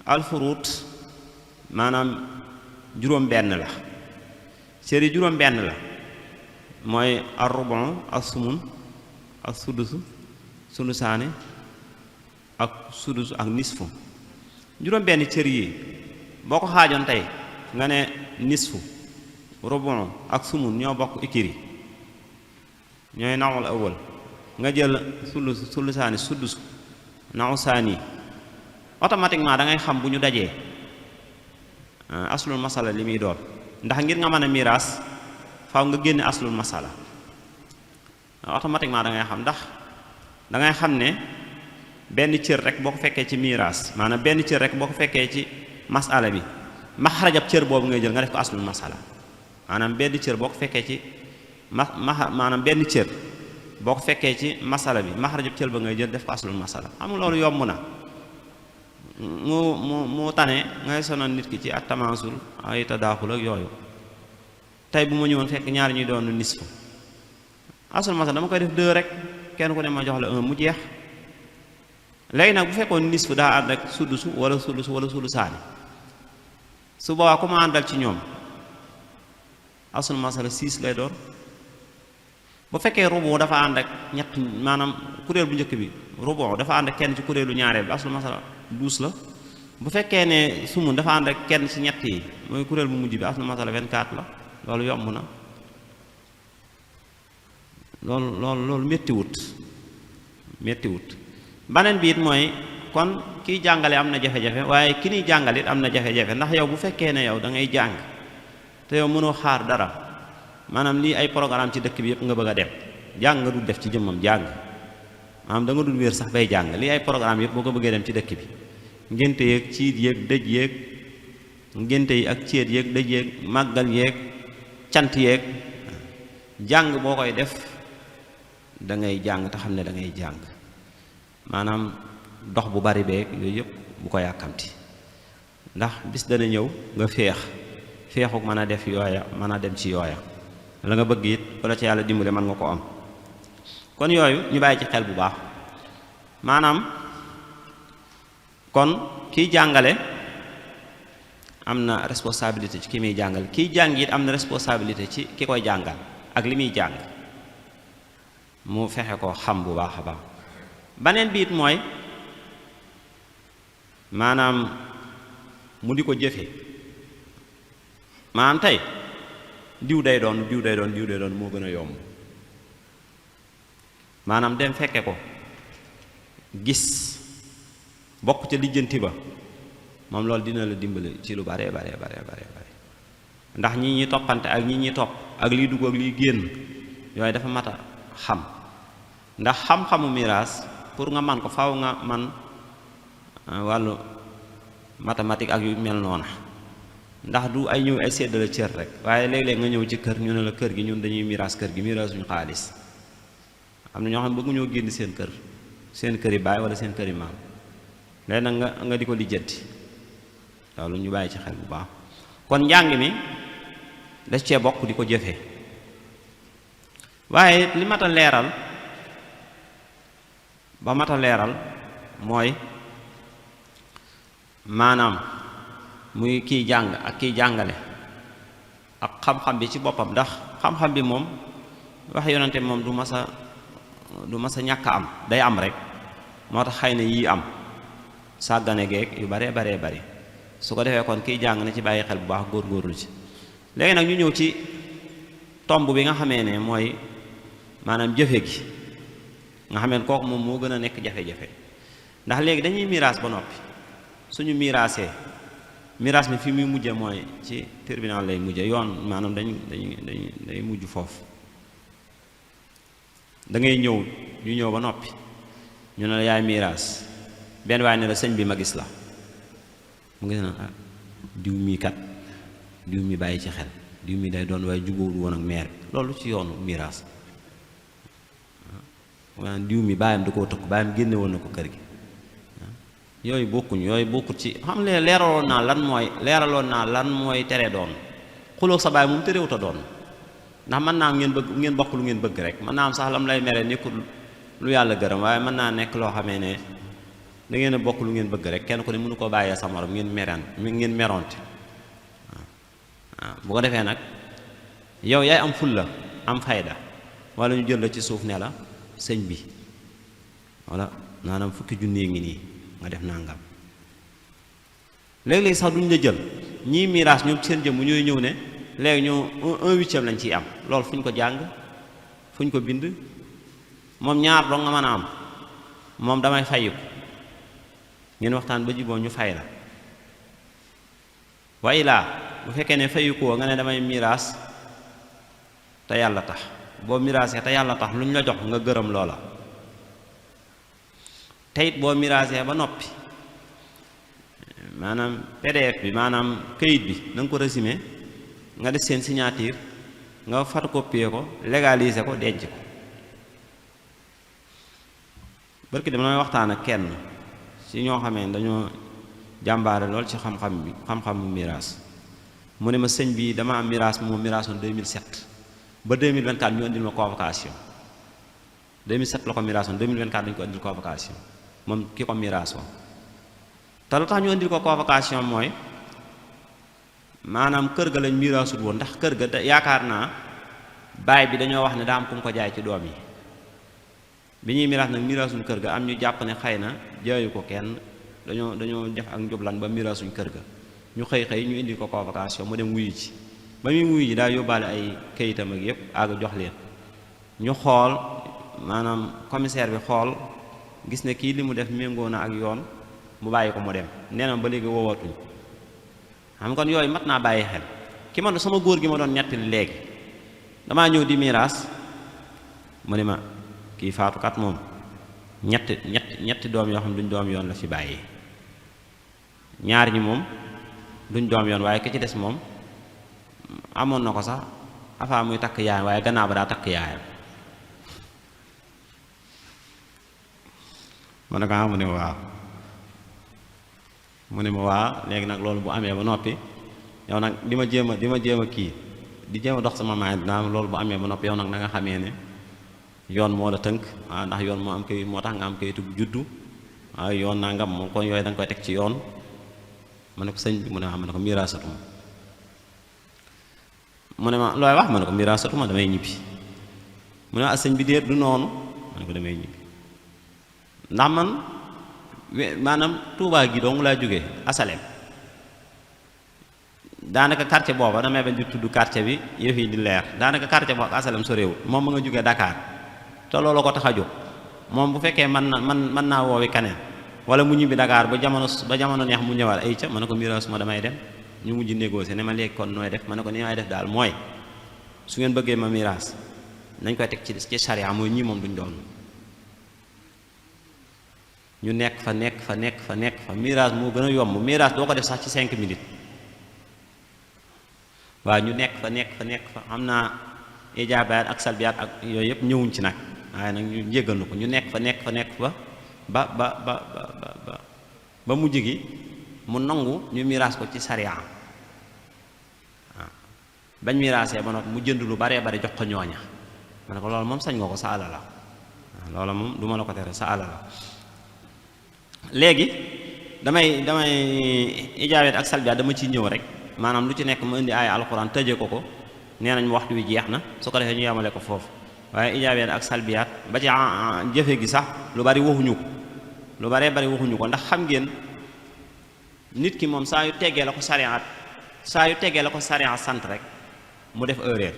alfuruut maanaam juróom-benn la cër yi juróom-benn la mooy ar-rubu as-sumun as-sudusu sulusaani ak sudusu ak nisfu juróom-benn cër yi boo ko xaajoon tey nga ne nisfu rubu ak sumun ñoo bokk ikiri ñooy nawul awal nga jël sulusaani sudusu naw saani automatiquement da ngay xam bu ñu dajee aslul masala li muy doon ndax ngir nga mën a miraas faaw nga génne aslul masala automatiquement da ngay xam ndax da ngay xam ne benn cër rek boo ko fekkee ci miraas maanaam benn cër rek boo ko fekkee ci masala bi maxrajab cër boobu ngay jël nga def ko aslul masala maanaam benn cër boo ko fekkee ci maanaam benn cër boo ko fekkee ci masala bi maxrajab cër ba ngay jël def ko aslul masala xam nga loolu yomb na mu tane ngay sonal nit ki ci at tamaasul ay tadaaxul ak yooyu tey bu ma ñëwoon fekk ñaari ñuy doon nisfu aslul masala dama koy def 2 rek kenn ku ne ma jox la 1 mu jeex léegi nag bu fekkoon nisfu daa ànd ak sudusu wala sulusaani su boobaa ku ma àndal ci ñoom aslul masala 6 lay doon bu fekkee rubu dafa ànd ak ñett maanaam kuréel bu njëkk bi rubu dafa ànd ak kenn ci kuréelu ñaareel bi aslul masala 12 la bu fekkee ne sumun dafa ànd ak kenn ci ñett yi mooy kuréel bu mujj bi aslul masala 24 la loolu yomb na loolu méttiwut baneen bi it mooy kon kiy jàngale am na jafe-jafe waaye ki niy jàngal it am na jafe-jafe ndax yow bu fekkee ne yow da ngay jàng te yow mënoo xaar dara maanaam lii ay programme ci dëkk bi yëpp nga bëgg a dem jàng nga dul def ci jëmmam jàng maanaam da nga dul wéer sax bay jàng lii ay programme yëpp boo ko bëggee dem ci dëkk bi ngénte yeeg ciit yeeg dëj yeeg ngénte yi ak céet yeeg dëj yeeg màggal yeeg cant yeeg jàng boo koy def da ngay jàng te xam ne da ngay jàng maanaam dox bu bari beeg yooyu yëpp bu ko yàkkamti ndax bis dana ñëw nga féexuk mën a def yooya mën a dem ci yooya la nga bëgg it wala ci yàlla dimbale mën nga ko am kon yooyu ñu bàyyi ci xel bu baax maanaam kon kiy jàngale am na responsabilité ci ki muy jàngal kiy jàng it am na responsabilité ci ki koy jàngal ak li muy jàng mu fexe ko xam bu baax a baax baneen biit mooy maanaam mu di ko jëfe maanaam tey diw day doon moo gën a yomb maanaam dem fekke ko gis bokk ca lijjanti ba moom loolu dina la dimbali ci lu bare ndax ñi ñi toppante ak ñi ñi topp ak liy dugg ak liy génn yooyu dafa mat a xam ndax xam-xamu miraas pour nga man ko faaw nga man wàllu mathématique ak yu mel noona ndax du ay ñëw ay séddale cër rek waaye léeg-léeg nga ñëw ci kër ñu ne la kër gi ñun dañuy miraas kër gi miraasuñu xaalis am na ñoo xam ne bëggu ñoo génn seen kër yi baay wala seen kër yi maam léegi nag nga di ko lijjanti loolu ñu bàyyi ci xel bu baax kon njàng mi daf cee bokk di ko jëfee waaye li mat a leeral ba mat a leeral mooy maanaam muy kiy jàng ak kiy jàngale ak xam-xam bi ci boppam ndax xam-xam bi moom wax yonante moom du mas a ñàkk a am day am rek moo tax xëy na yii am sàggane geeg yu bare bari su ko defee kon kiy jàng na ci bàyyi xel bu baax góorgóorlu ci léegi nag ñu ñëw ci tomb bi nga xamee ne mooy maanaam jëfe gi nga xamee ne kooku moom moo gën a nekk jafe-jafe ndax léegi dañuy miraas ba noppi suñu miraasee miraas mi fi muy mujje mooy ci tribunal lay mujje yoon maanaam day mujj foofu da ngay ñëw ñu ñëw ba noppi ñu ne la yaay miraas benn waaye ne la sëñ bi ma gis la mu gis na ah diw mii kat diw mi bàyyi ci xel diw mi day doon waaye jubóowul woon ak meer bi loolu ci yoonu miraas maanaam diw mi baayam da koo tëkk baayam génne woon na ko kër gi yooyu bokkuñ yooyu bokkut ci xam ne leeraloon naa lan mooy tere doon xuloo sa baay moom terewut a doon ndax mën naa am ngeen bokk lu ngeen bëgg rek mën naa am sax lam lay mere nekkul lu yàlla gërëm waaye mën naa nekk loo xamee ne da ngeen a bokk lu ngeen bëgg rek kenn ku ne mënu koo bàyyee sa morom ngeen meronte waaw bu ko defee nag yow yaay am fulla am fayda wala ñu jël la ci suuf ne la sëñ bi wala maanaam fukki junni ngi nii nga def nangam léeg-léeg sax duñ la jël ñii miraas ñoom seen jëm ñooy ñëw ne léegi ñu 1/8 lañ ciy am loolu fu ñu ko jàng fu ñu ko bind moom ñaar doo nga mën a am moom damay fayiku ngeen waxtaan ba jiboo ñu fay la waaye laa bu fekkee ne fayikoo nga ne damay miraas te yàlla tax boo miraasee te yàlla tax lu ñu la jox nga gërëm loola te it boo miraasee ba noppi maanaam PDF bi maanaam këyit bi da nga ko résumé nga def seen signature nga photocopier ko légaliser ko denc ko barki dama may waxtaan ak kenn ci ñoo xamee ne dañoo jàmbaare lool ci xam-xamu miraas mu ne ma sëñ bi dama am miraas moom miraasoon 2007 ba 2024 ñu indil ma convocation 2007 la ko miraasoon 2024 dañu ko indil convocation moom ki ko miraasoon te lu tax ñu indil ko convocation mooy maanaam kër ga lañ miraasut woon ndax kër ga yaakaar naa baay bi dañoo wax ne daa am ku mu ko jaay ci doom yi bi ñuy miraas nag miraasuñ kër ga am ñu jàpp ne xëy na jaayu ko kenn dañoo def ak njublan ba miraasuñ kër ga ñu xëy ñu indi ko convocation mu dem wuyu ci ba muy wuyu ji daal yóbbaale ay kayitam ak yépp àgg jox leen ñu xool maanaam commissaire bi xool gis ne kii li mu def méngoo na ak yoon mu bàyyi ko mu dem nee na ba léegi woowatuñ xam kon yooyu mat naa bàyyi xel ki man sama góor gi ma doon ñettali léegi damaa ñëw di miraas mu ne ma kii faatukat moom ñetti doom yoo xam duñ doom yoon la fi bàyyi ñaar ñi moom duñ doom yoon waaye ki ci des moom amoon na ko sax afaa muy takk yaayam waaye gannaaw ba daa takk yaayam ma ne ko mu ne waaw mu ne ma waaw léegi nag loolu bu amee ba noppi yow nag di ma jéem a kii di jéem a dox sama maay dinaa loolu bu amee ba noppi yow nag na nga xamee ne yoon moo la tënk waaw ndax yoon moo am kayit moo tax nga am kayitu juddu waaw yoon naa ngam moom kon yooyu da nga koy teg ci yoon ma ne ko sëñ bi mu ne ma ne ko miraasatuma mu ne ma looy wax ma ne ko miraasatuma damay ñibbi mu ne ma sëñ bi déet du noonu ma ne ko damay ñibbi ndax man maanaam Tuubaa gi dong laa jógee asalem daanaka quartier booba damay bañ di tudd quartier bi yëf yi di leer daanaka quartier booba asalem soréewul moom ma nga jógee Dakar te loolu ko tax a jóg moom bu fekkee mën naa woowi kaneen wala mu ñibbi Dakar ba jamono neex mu ñëwal ay ca ma ne ko miraas ma damay dem ñu mujj négocier ne ma léegi kon nooy def ma ne ko ni may def daal mooy su ngeen bëggee ma miraas nañ koy teg ci charia mooy ñii moom duñ doon ñu nekk fa miraas moo gën a yomb miraas doo ko def sax ci 5 minutes waaw ñu nekk fa xam naa ijaabaat ak salbiyaat ak yooyu yëpp ñëwuñ ci nag waaye nag ñu jéggal na ko ñu nekk fa ba mujj gi mu nangu ñu miraas ko ci sariya waaw bañ miraasee ba noppi mu jënd lu baree bari jox ko ñooña ma ne ko loolu moom sañ nga ko sa àlla la waaw loolu moom du ma la ko tere sa àlla la léegi damay ijaabaat ak salbiyaat dama ciy ñëw rek maanaam lu ci nekk ma indi aaya alxuraan tëje ko nee nañ waxtu wi jeex na su ko defee ñu yamale ko foofu waaye ijaabaat ak salbiyaat ba ci jëfe gi sax lu bari waxuñu ko lu baree bari waxuñu ko ndax xam ngeen nit ki moom saa yu teggee la ko sariya sant rek mu def erreur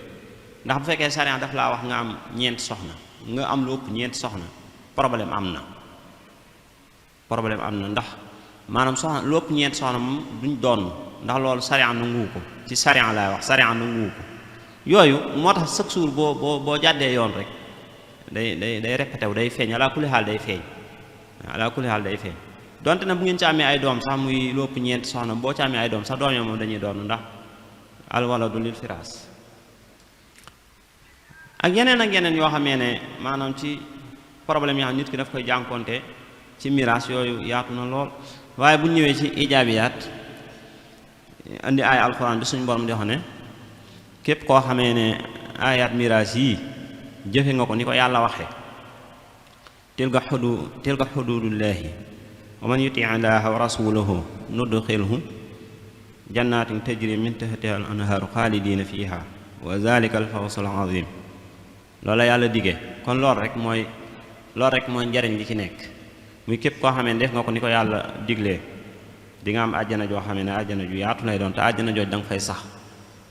ndax bu fekkee sariya daf laa wax nga am ñeenti soxna nga am lu ëpp ñeenti soxna problème am na ndax maanaam soxna lu ëpp ñeenti soxna moom duñ doon ndax loolu sariya nanguwu ko ci sariya laay wax sariya nanguwu ko yooyu moo tax chaque jour boo jàddee yoon rek day répété wu day feeñ ala kulli xaal day feeñ ala kulli xaal day feeñ donte na bu ngeen ci amee ay doom sax muy lu ëpp ñeenti soxna boo ci amee ay doom sax doom yoo moom dañuy doon ndax al waladu lil firaas ak yeneen yoo xamee ne maanaam ci problème yoo xam nit ki daf koy jànkonte ci miraas yooyu yaatu na lool waaye bu ñëwee ci ijaabiyaat indi ay alxuraan bi suñu borom di wax ne képp koo xamee ne ayaat miraas yii jëfe nga ko ni ko yàlla waxe tilka xuduudullaahi wa man yuti llaaha wa rasuulahu nudxilhu jannatin tajri min tahtiha al anhaaru xaalidiina fiiha wa zalika al fawzul azim loola yàlla dige kon loolu rek mooy njariñ li ci nekk muy képp koo xamee ne def nga ko ni ko yàlla diglee di nga am àjjana joo xamee ne àjjana ju yaatu lay doon te àjjana jooj da nga fay sax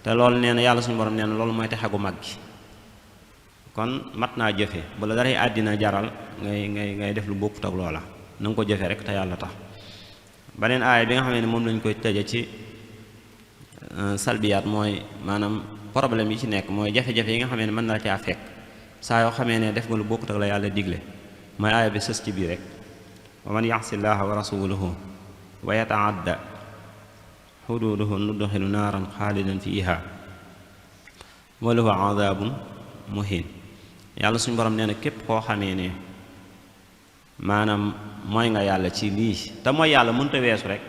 te loolu nee na yàlla suñu borom nee na loolu mooy texe gu mag gi kon mat naa jëfe bu la daray àddina jaral ngay def lu bokkut ak loola na nga ko jëfe rek te yàlla tax beneen aaya bi nga xamee ne moom lañ koy tëje ci salbiyaat mooy maanaam problème yi ci nekk mooy jafe-jafe yi nga xamee ne mën na la caa fekk saa yoo xamee ne def nga lu bokkut ak la yàlla digle mooy aaya bi sës ci biir rek wa man yaxsi llaaha wa rasulahu wa yataadda xuduuduhu nudxilu naaran xaalidan fiiha wa lahu azaabun muhiin yàlla suñu borom nee na képp koo xamee ne maanaam mooy nga yàlla ci lii te mooy yàlla mënta weesu rek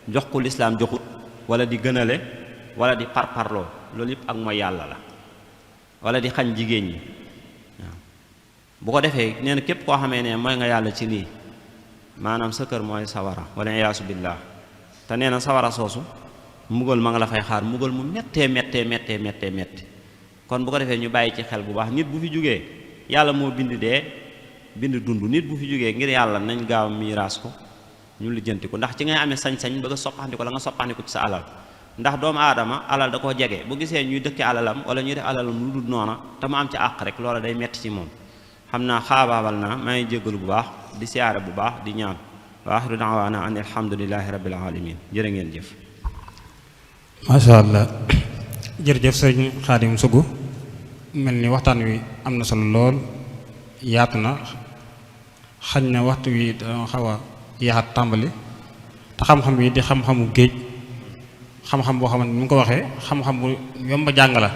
jox ko lislaam joxut wala di gënale wala di parparloo loolu yëpp ak mooy yàlla la wala di xañ jigéen ñi waaw bu ko defee nee na képp koo xamee ne mooy nga yàlla ci lii maanaam sa kër mooy sawara wala iyaasu billaah te nee na sawara soosu mbugal ma nga la fay xaar mbugal mu méttee kon bu ko defee ñu bàyyi ci xel bu baax nit bu fi jógee yàlla moo bind dee bind dund nit bu fi jógee ngir yàlla nañ gaaw miiraas ko ñu lijjanti ko ndax ci ngay amee sañ-sañ bëgg a soppaxndiko la nga soppaxndiko ci sa alal ndax doomu aadama alal da koo jege bu gisee ñuy dëkke alalam wala ñuy def alalam lu dul noona te mu am ci àq rek loola day metti ci moom xam naa xaabaabal naa maa ngi jéggalu bu baax di siyaare bu baax di ñaan wa axiru daawaana an alhamdulillahi rabbil alamin jërë ngeen jëf masha Allah jërëjëf sëriñ Xaadim Sugu mel ni waxtaan wi am na solo lool yaatu na xañ na waxtu wi dana xaw a yaxat tàmbali te xam-xam yi di xam-xamu géej xam-xam boo xamante ni mu ko waxee xam-xam bu yomb a jàng la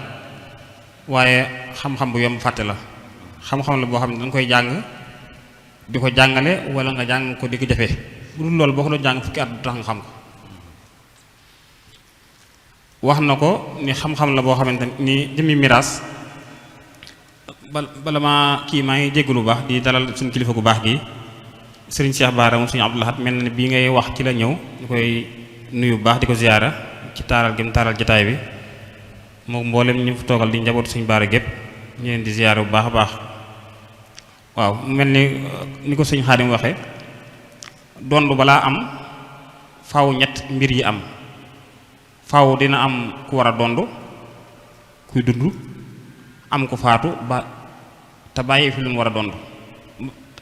waaye xam-xam bu yomb fàtte la xam-xam la boo xam ne danga koy jàng di ko jàngale wala nga jàng ko di ko jëfee bu dul loolu boo ko doon jàng fukki at du tax nga xam ko wax na ko ni xam-xam la boo xamante ni jëmmi miraas bala maa ngi jéggalu bu baax di dalal suñu kilifa gu baax gi sëriñ Cheikh Bara moom suñu Abdou Lahad mel na ne bii ngay wax ci la ñëw ñu koy nuyu bu baax di ko ziyaara ci taaral gi mu taaral jotaay bi moom mboolem ñu fi toogal di njabootu suñu baara gépp ñu leen di ziyaara bu baax a baax waaw mel ni ko sëñ Xaadim waxe dondu balaa am faaw ñett mbir yi am faaw dina am ku war a dondu kuy dund am ku faatu ba te bàyyi fi lu mu war a dondu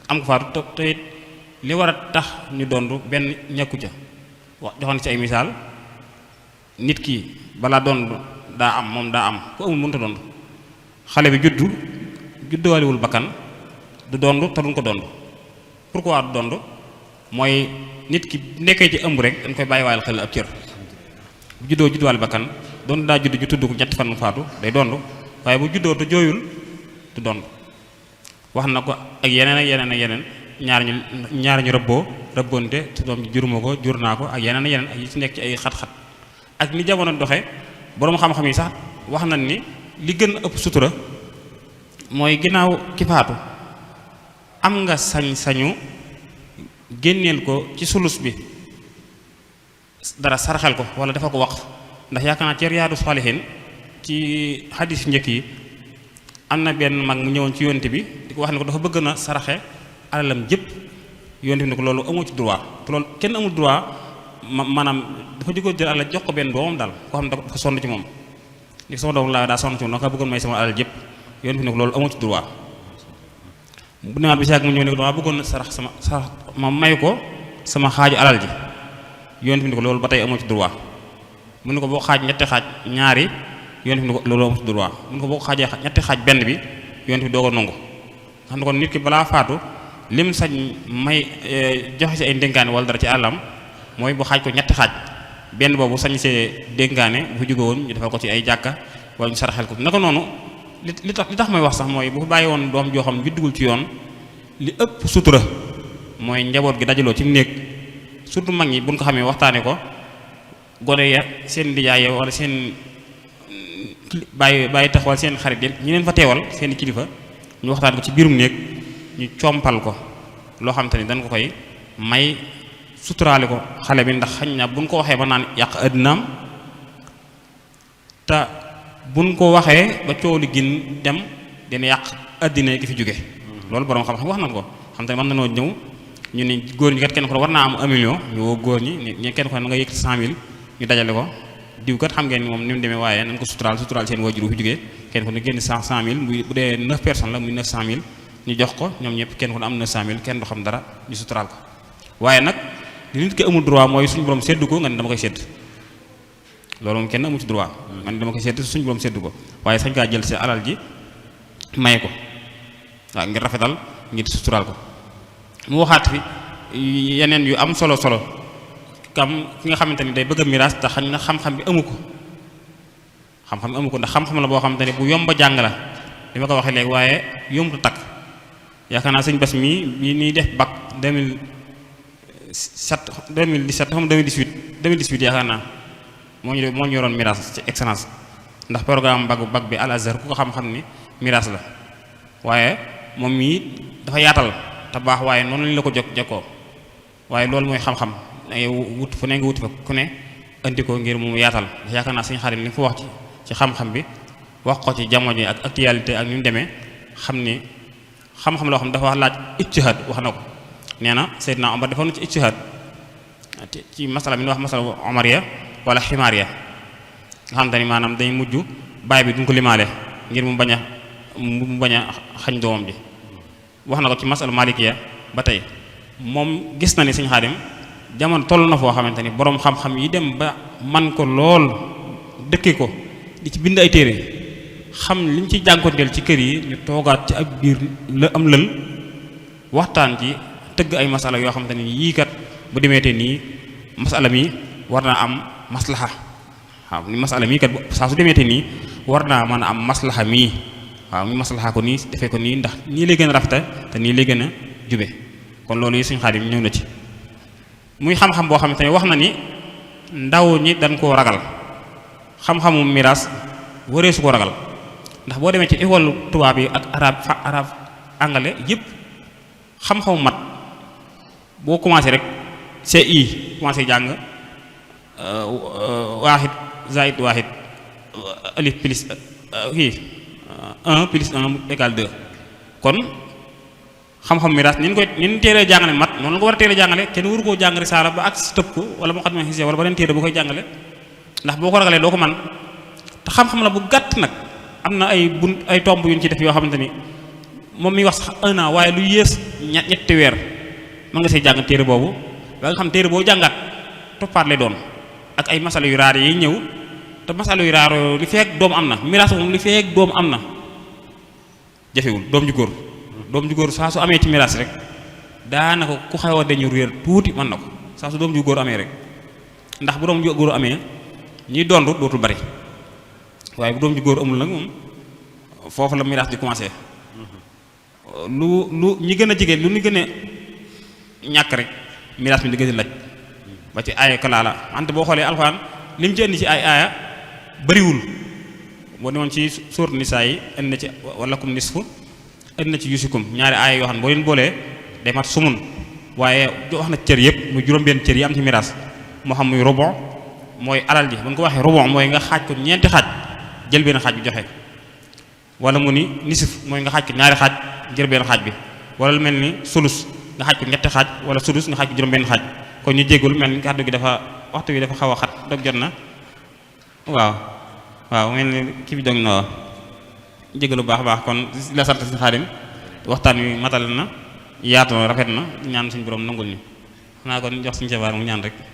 am ku faatu te it li war a tax ñu dondu benn ñàkku ca wax joxoon ci ay misaal nit ki balaa dondu daa am moom daa am ku amul mënta dondu xale bi judduwaaliwul bakkan du dondu te duñ ko dondu pourquoi du dondu mooy nit ki nekkee ci ëmb rek dañ koy bàyyi waayal xel ab cër bu judduwaale bakkan doon daa judd ju tudd ko ñetti fan mu faatu day dondu waaye bu juddoo te jooyul du dondu wax na ko ak yeneen ñaar ñu rëbboonte te doom ji juruma ko jur naa ko ak yeneen ak yi ci nekk ci ay xat-xat ak ni jamono doxe boroom xam-xam yi sax wax nañ ni li gën ëpp sutura mooy ginnaaw ki faatu am nga sañ-sañu génneel ko ci sulus bi dara saraxel ko wala dafa ko waqf ndax yaakaar naa ci Riyaadu Saalihiin ci xadiis njëkk yi am na benn mag mu ñëwoon ci yonte bi di ko wax ne ko dafa bëgg na saraxe alalam jëpp yonte bi ne ko loolu amoo ci droit te loolu kenn amul droit maanaam dafa jógoo jël alal jox ko benn doomam daal koo xam ne dafa sonn ci moom li sama doom laa daa sonn ci moom dafa bëggoon may sama alal jëpp yonte bi ne ko loolu amoo ci droit bu nemaat bi si yàgg mu ñëw ne ko dama bëggoon sarax ma may ko sama xaaju alal ji yonent bi ni ko loolu ba tey amoo ci droit mu ne ko boo xaaj ñetti xaaj ñaari yonent bi ni ko loolu amoo ci droit mu ne ko boo xaajee ñetti xaaj benn bi yonent bi doo ko nangu xam ne kon nit ki balaa faatu lim sañ may joxe ci ay ndénkaane wala dara ci àllam mooy bu xaaj ko ñetti xaaj benn boobu sañ see dénkaane bu fi jóge woon ñu defal ko ci ay jàkka wala ñu saraxel ko naka noonu li tax may wax sax mooy bu fa bàyyi woon doom joo xam juddugul ci yoon li ëpp sutura mooy njaboot gi dajaloo ci néeg surtout mag ñi buñ ko xamee waxtaane ko gone ya seen ndijaay ya wala seen bàyyi tax wala seen xarit yi ñu leen fa teewal seen kilifa ñu waxtaan ko ci biirum néeg ñu compal ko loo xam te ni dañ ko koy may suturaale ko xale bi ndax xañ na buñ ko waxee ba naan yàq àddinaam te buñ ko waxee ba coow li gin dem dina yàq àddina gi fi jóge loolu borom xam-xam wax na ko xam te ne mën na noo ñëw ñu ne góor ñi kat kenn ko war naa am 1 million ñu woo góor ñi kenn ko na nga yëkkati 100 000 ñu dajale ko diw kat xam ngeen ni moom ni mu demee waaye nañ ko suturaal seen waajur fi jógee kenn ko ne génn 100 000 bu dee 9 personnes la muy 900 000 ñu jox ko ñoom ñëpp kenn ko ne am 900 000 kenn du xam dara ñu suturaal ko waaye nag li nit ki amul droit mooy suñu borom seddu ko nga ne dama koy sedd loolu moom kenn amu ci droit nga ne dama koy sedd suñu borom seddu ko waaye sañ kaa jël sa alal ji maye ko waaw ngir rafetal ngir suturaal ko mu waxaat fi yeneen yu am solo kam ki nga xamante ni day bëgg a miraas te xañ na xam-xam bi amu ko ndax xam-xam la boo xamante ni bu yomb a jàng la li ma ko waxee léegi waaye yomb takk yaakaar naa sëñ Bass mi bi ñuy def bac 2017 xam 2018 yaakaar naa moo ñu yoroon miraas ci excellence ndax programme bac bi Al Azhar ku ko xam-xam ni miraas la waaye moom mii dafa yaatal te baax waaye noonu lañu la ko jokkoo waaye loolu mooy xam-xam dangay wut fu ne nga wuti fa ku ne andi ko ngir mu yaatal yaakaar naa suñu xarit li nga fa wax ci xam-xam bi wax ko ci jamono ji ak actualité ak ni mu demee xam ni xam-xam loo xam dafa wax laaj ijtihaad wax na ko nee na Seydina Omar defoon na ci ijtihaad ci masala bi ñu wax masala omariya wala ximaariya nga xam te ni maanaam dañ mujj baay bi duñ ko limaale ngir mu bañ a xañ doomam ji wax na ko ci masala malikiya ba tey moom gis na ni Sëñ Xaadim jamono toll na foo xamante ni boroom xam-xam yi dem ba man ko lool dëkke ko di ci bind ay téere xam liñ ci jànkonteel ci kër yi ñu toogaat ci ak biir la am lël waxtaan ci tëgg ay masala yoo xamante ni yii kat bu demeete nii masala mi war naa am maslaha waaw ni masala mii kat saa su demeete nii war naa mën a am maslaha mii waaw ñu maslaha ko nii defee ko nii ndax nii lay gën a rafeta te nii lay gën a jube kon loolu yi Sëñ Xaadim ñëw na ci muy xam-xam boo xamante ne wax na ni ndaw ñi dañ koo ragal xam-xamu miraas waree su ko ragal ndax boo demee ci école tubaab yi ak arab anglais yëpp xam-xamu mat boo commencé rek CI commencé jàng waaxid zaid waaxid alif plus 1 plus 1 égale 2 kon xam-xam miraas ni ñu teelee jàngale mat noonu la ko war a teelee jàngale kenn waru koo jàng risaala ba ak si tëb ko wala mu xatma xisee wala beneen téere bu koy jàngale ndax boo ko ragalee doo ko man te xam-xam la bu gàtt nag am na ay tomb yu ñu ci def yoo xamante ni moom mi wax sax 1 an waaye lu yées ñetti weer mën nga see jàng téere boobu ba nga xam téere boo jàngaat toppaat lay doon ak ay masala yu raar yi ñëw te masala yu raar li feek doom am na miraas moom li feek doom am na jafewul doom ju góor saa su amee ci miraas rek daanaka ku xaw a dañu réer tuuti mën na ko saa su doom ju góor amee rek ndax bu doom ju góor amee ñiy dondu dootul bari waaye bu doom ju góor amul nag moom foofu la miraas di commencer lu ñi gën a jege lu ñu gën a ñàkk rek miraas mi di gën a laj ba ci aaya kalaa la wante boo xoolee alxuraan li mu ci indi ci ay aaya bariwul boo demoon ci suur nisaa yi indi na ci walakum nisfu indi na ci yusikum ñaari aaya yoo xam ne boo leen boolee day mat sumun waaye wax na cër yëpp muy juróom-benn cër yi am ci miraas moo xam muy rubon mooy alal ji bu ñu ko waxee rubon mooy nga xaaj ko ñeenti xaaj jël benn xaaj bi joxe wala mu ni nisif mooy nga xaaj ko ñaari xaaj jël benn xaaj bi wala lu mel ni sulus nga xaaj ko ñetti xaaj wala sudus nga xaaj ko juróom-benn xaaj kon ñu jéggul mel ni kàddu gi waxtu bi dafa xaw a xat dog jot na waaw mel ni kii bi dog na jégalu baax baax kon la sant Sëñ Xaadim waxtaan wi matal na yaatu na rafet na ñaan suñu borom nangul ñu xanaa kon jox suñu sabaar mu ñaan rek